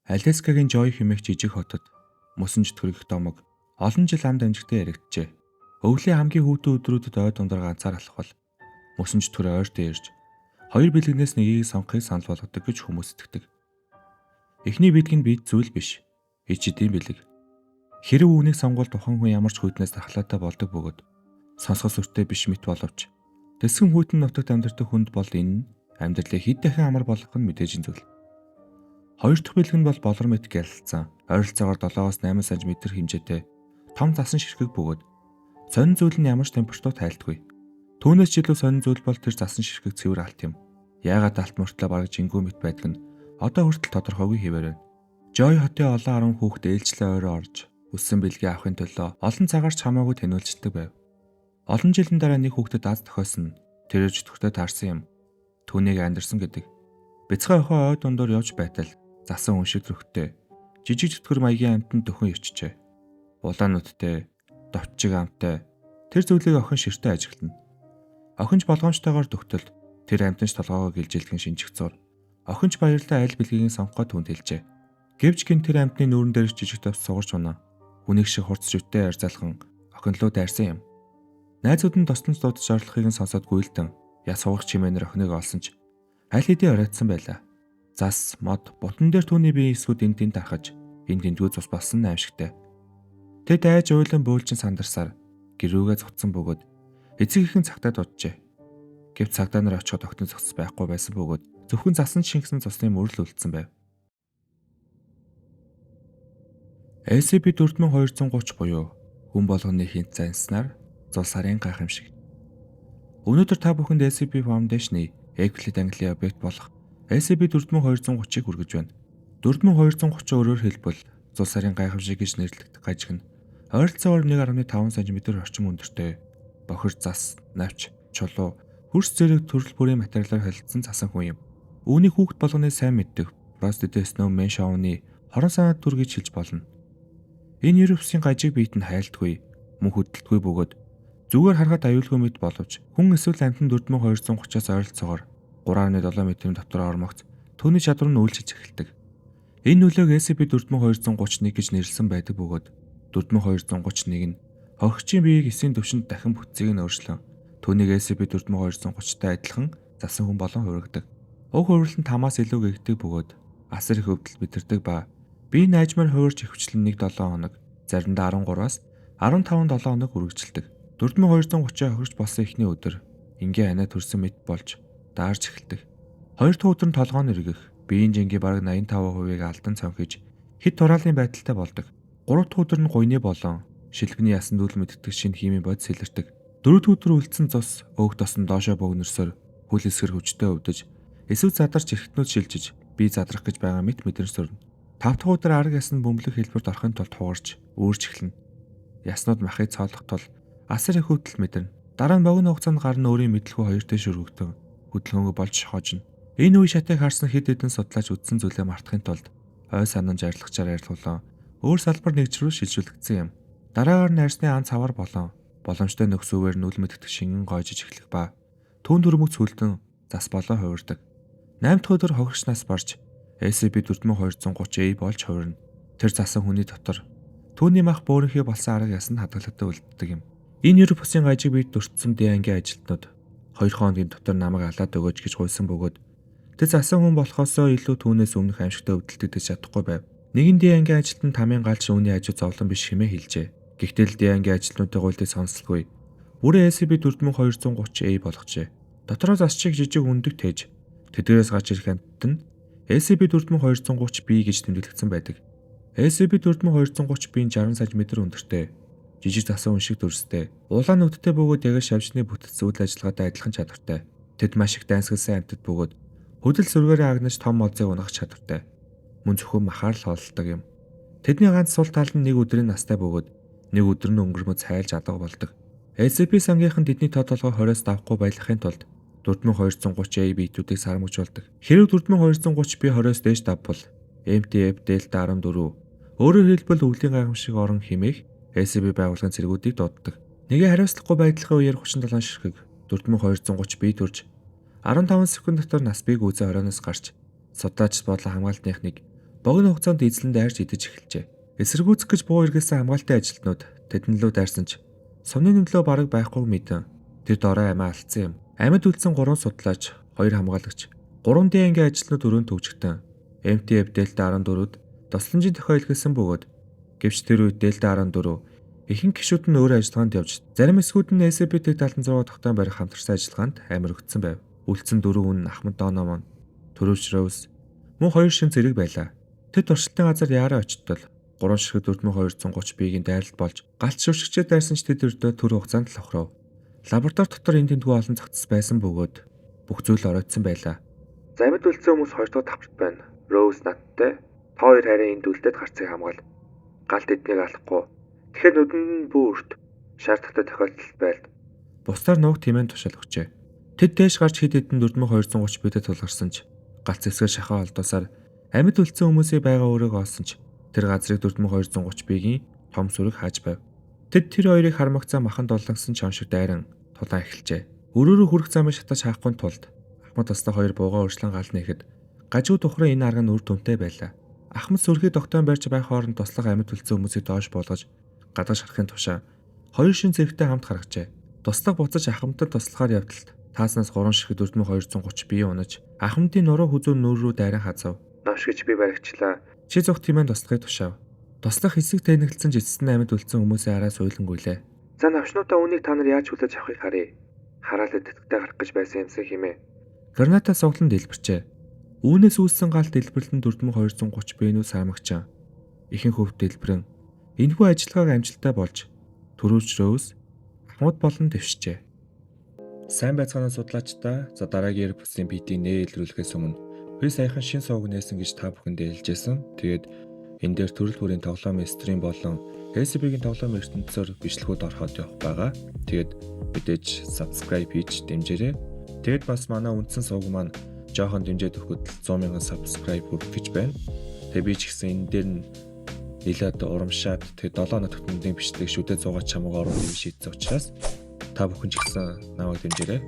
Аляскагийн Жой хэмээх жижиг хотод мөсөн чөтгөр гэх домог олон жил ам дамжигтай яригджээ. Өвлийн хамгийн хүйтэн өдрүүдэд ой дундаар ганцаар алхвал мөсөн чөтгөр ойртон ирж хоёр бэлгнээс нэгийг сонгохыг санал болгодог гэж хүмүүс итгэдэг. Эхний бэлэг нь бид зүйл биш, ич эдийн бэлэг. Хэрв үүнийг сонгвол тухайн хүн ямар ч хүйтнээс дархлаатай болдог бөгөөд сонсгол сүртэй биш мэт боловч тэсгэн хүйтэн нутагт амьдардаг хүнд бол энэ нь амьдралыг хэд дахин амар болгох нь мэдээжийн зүйл. Хоёр дахь бэлэг нь бол болор мэт гялалцсан, ойролцоогоор 7-8 см хэмжээтэй том засан ширхэг бөгөөд сонин зүйл нь ямар ч температурт хайлтгүй. Түүнээс ч илүү сонин зүйл бол тэр засан ширхэг цэвэр алт юм. Яагаад алт мөртлөө бараг жингүү мэт байдаг нь одоо хүртэл тодорхойгүй хэвээр байна. Жой хотын олон арван хүүхэд ээлжлээ ойроо орж өссөн бэлгээ авахын төлөө олон цагаар ч хамаагүй тэнүүлждэг байв. Олон жилийн дараа нэг хүүхдэд аз тохиосон нь тэрээр чөтгөртэй таарсан юм. Түүнийг Андерсон гэдэг. Бяцхан охин ой дундуур явж байтал засан хүн шиг төрхтэй жижиг чөтгөр маягийн амьтанд дөхөн ирчжээ. Улаан нүдтэй, довчиг амтай тэр зүйлийг охин ширтэн ажиглана. Охин ч болгоомжтойгоор дөхтөл тэр амьтан ч толгоогоо гэлжилгэн шинжих зур. Охин ч баярлаа аль бэлгийг сонгохоо түнд хэлжээ. Гэвч гин тэр амьтны нүүрэн дээр жижиг товч сугарч унаа. Хүнийг шиг хурц шүтээ арзалхан охин руу дайрсан юм. Найзууд нь тослон дуудаж орлохыг нь сонсоод гүйлдэн яс хугарч чимээнэр охиныг олсон ч аль хэдийн оройтсан байлаа. Зас, мод, бутан дээр түүний биеийн эсгүүд энд тэнд тархаж, энд тэндгүй цус болсон нь аимшигтай. Тэд айж уйлан бөөлжин сандарсаар гэрүүгээ зугтсан бөгөөд эцэг эхэн цагтаа дуджээ. Гэвч цагдаа нар очиход огтон зогсож байхгүй байсан бөгөөд зөвхөн засан шингэсэн цусны мөрөл үлдсэн байв. SCP-4230 буюу хүн болгоны хинт занснаар зул сарын гайхамшиг. Өнөөдөр та бүхэнд SCP Foundation-ы Euclid Английн объект болох SCP-4230-ыг хүргэж байна. 4230 өөрөөр хэлбэл зул сарын гайхамшиг гэж нэрлэгдэх гажиг нь ойролцоогоор 1.5 см орчим өндөртэй бохир зас, навч, чулуу, хөрс зэрэг төрөл бүрийн материалаар холилдсон засан хүн юм. Үүнийг хүүхэд болгоны сайн мэддэг Frosted Snowman шоуны хорон санаад төр гэж хэлж болно. Энэ ерөвсийн гажиг биет нь хайлтгүй, мөн хөдөлтгүй бөгөөд зүгээр харахад аюулгүй мэт боловч хүн эсвэл амьтан 4230-аас ойролцоогоор 3.7 метрийн дотор ормогц түүний чадвар нь үйлчилж эхэлдэг. Энэ нөлөөг SCP-4231 гэж нэрлэсэн байдаг бөгөөд 4231 нь хохирчийн биеийг эсийн төвшөнд дахин бүтцийг нь өөрчлөн түүнийг SCP-4230-тай адилхан засан хүн болон хувиргадаг. Уг хувирлал нь тамаас илүү гэгдэг бөгөөд асар их өвдөлт мэдэрдэг ба бие найжмаар хувирч ихэвчлэн 1-7 хоног, заримдаа 13-аас 15 7 хоног үргэлжилдэг. 4230 хохирч болсон эхний өдөр энгийн анаа төрсөн мэт болж даарч эхэлдэг. Хоёр дахь өдөр нь толгой нь эргэх, биеийн жингийн бараг 85%-ийг алдан цонхиж хэд тураалын байдалтай болдог. Гурав дахь өдөр нь гуйны болон шилбэний ясан дүүл мэддэг шинэ химийн бодис илэрдэг. Дөрөв дэх өдөр үлдсэн цус өөх тосон доошоо богнөрсөөр хүл эсгэр хүчтэй өвдөж эсвэл задарч эргэтнүүд шилжиж бие задрах гэж байгаа мэт мэдрэмж төрнө. Тав дахь өдөр арга ясны бөмбөлөх хэлбэрт орохын тулд хугарч үүрч эхэлнэ. Яснууд махыг цоолох тул асар их хөдөл мэдэрнэ. Дараа нь богино хугацаанд гарна өөрийн мэдлгүй хоёр дэш өргөгдөн хөдөлгөөнгөө болж шохоожно. Энэ үе шатыг харсан хэд хэдэн судлаач үдсэн зүйлээ мартахын тулд ой санан жарлагчаар арилгуулан өөр салбар нэгж рүү шилжүүлэгдсэн юм. Дараагаар нь арьсны ан цавар болон боломжтой нөхсөвээр нүл мэддэг шингэн гойжиж эхлэх ба түүн дүрмөг цөлдөн зас болон хувирдаг. 8 дахь өдөр хохирч нас барж SCP-4230A болж хувирна. Тэр засан хүний дотор түүний мах бөөрөнхий болсон арга ясанд хадгалагдсан үлддэг юм. Энэ ерөв бусын гажиг биед дүртсэн д ангийн ажилтнууд 2 хоногийн дотор намайг алаад өгөөч гэж гуйсан бөгөөд тэр засан хүн болохоосоо илүү түүнээс өмнөх аимшигтай өвдөлтөд чадахгүй байв. Нэгэн д ангийн ажилтан тамийн галч үүний хажуу зовлон биш хэмээн хэлжээ. Гэхдээ л д ангийн ажилтнуудын гуйлтыг сонсолгүй. Бүрэн SCP-4230A болгожээ. Дотроо зас чиг жижиг өндөг тээж тэдгээрээс гарч ирэх амьтад нь SCP-4230B гэж тэмдэглэгдсэн байдаг. SCP-4230B-ийн 60 см өндөртэй, жижиг засан хүн шиг дүрстэй, улаан нүдтэй бөгөөд яг шавжны бүтэц үйл ажиллагаатай адилхан чадвартай. Тэд маш их дайсгалсан амьтад бөгөөд хөдөл сүргээрээ агнаж том мозыг унах чадвартай. Мөн зөвхөн махаар л хооллодог юм. Тэдний ганц сул тал нь нэг өдрийн настай бөгөөд нэг өдөр нь өнгөрмөд цайлж алга болдог. SCP сангийнхан тэдний тоо толгой 20-оос давхгүй байлгахын тулд 4230A битүүдийг сармагжуулдаг. Хэрв 4230B 20-оос дээш давбал MTF Delta 14 өөрөөр хэлбэл өвлийн гайхамшиг орон хэмээх SCP байгууллагын цэргүүдийг дууддаг. Нэгэн хариуцлагагүй байдлын үеэр 37 ширхэг 4230B төрж 15 секунд дотор нас бийг үзэн хорионоос гарч судлаач болон хамгаалтных нэг Богино хугацаанд эзлэн дайрч идэж эхэлжээ. Эсэргүүцэх гэж буу эргэлсэн хамгаалтын ажилтнууд тэдэн лүү дайрсан ч сумны нөлөө бараг байхгүй мэдэн тэр дорой амиа алдсан юм. Амьд үлдсэн 3 судлаач, 2 хамгаалагч, 3 D ангийн ажилтнууд өрөөнд төвжигдэн. MTF Delta 14-д тусламжийн тохиол илгээсэн бөгөөд гэвч тэр үед Delta 14 ихэнх гишүүд нь өөр ажиллагаанд явж зарим эсгүүд нь SCP-76 тогтоон барих хамтарсан ажиллагаанд амир өгдсөн байв. Үлдсэн дөрвөн хүн нь Ахмад Дономон, Төрөвч Роуз мөн хоёр шин зэрэг байлаа. Тэд туршилтын газар яараа очтол 3 ширхэг 4230 биеийн дайралт болж галт шүршигчээ дайрсан ч тэд өрдөө төр хугацаанд л хохиров. Лаборатори дотор энэ тэндгүй олон цогцос байсан бөгөөд бүх зүйл оройтсон байлаа. За амьд үлдсэн хүмүүс хоёр дахь давхарт байна. Роуз надтай. Та хоёр харин энд үлдээд гарцыг хамгаал. Галт эднийг алахгүй. Тэгэхээр нүдэнд нь бүү өрт. Шаардлагатай тохиолдолд байлд. Бусдаар нууг тэмээн тушаал өгчээ. Тэд дээш гарч хэд хэдэн 4230 бидэд тулгарсан ч галт зэвсгээр шахаа олдоосаар амьд үлдсэн хүмүүсийг байгаа өрөөг олсон ч тэр газрыг 4230 биеийн том сүрэг хааж байв. Тэд тэр хоёрыг хармагцаа махан дуллангсан чон шиг дайран тулаан эхэлжээ. Өрөөрөө хүрэх замыг шатаж хаахгүй тулд Ахмад туслах хоёр буугаа урьдчилан гал нээхэд гажуу тухрын энэ арга нь үр дүнтэй байлаа. Ахмад сүрхий тогтоон барьж байх хооронд туслах амьд үлдсэн хүмүүсийг доош буулгаж гадааш харахын тушаа хоёр шин зэрэгтэй хамт гаргажээ. Туслах буцаж Ахмадад туслахаар явдалт тааснаас 3 ширхэг 4230 бие унаж Ахмадын нуруу хүзүү нүүр рүү дайран хазав. Новш гэж би баригчлаа. Чи зүг тимэн туслахыг тушаав. Туслах хэсэг тэнэгэлцэн ч эцэст нь амьд үлдсэн хүмүүсийн араас уйлангуйлээ. За новшнуудаа үүнийг та нар яаж хүлээж авахыг харъя. Хараал идэвхтэй гарах гэж байсан юмсан хэмээ. Граната суглан дэлбэрчээ. Үүнээс үүссэн гал дэлбэрлэн 4230 бэнүү сармагчаа. Ихэнх хөв дэлбэрэн энэхүү ажиллагааг амжилттай болж төрүүлж Роуз Ахмад болон дэвшжээ. Сайн байцгаана судлаачдаа. За дараагийн Airbus-ийн бидийг нээ илрүүлэхээс өмнө би саяхан шин сувг нээсэн гэж та бүхэндээ хэлжсэн. Тэгээд энэ дээр төрөл бүрийн тоглоомын стрим болон SCP-ийн тоглоомын ертөнцөөр бичлэгүүд ороход явах байгаа. Тэгээд мэдээж subscribe хийж дэмжээрэй. Тэгээд бас манай үндсэн сувг маань жоохон дэмжиж өгөхөд 100,000 subscribe хүрэх гэж байна. Тэгээ би ч гэсэн энэ дээр нь нэлээд урамшаад тэгээ 7 нотгтмын бичлэг шүдэ 100 чамаг оруулах юм шийдсэн учраас та бүхэн ч гэсэн намайг дэмжээрэй.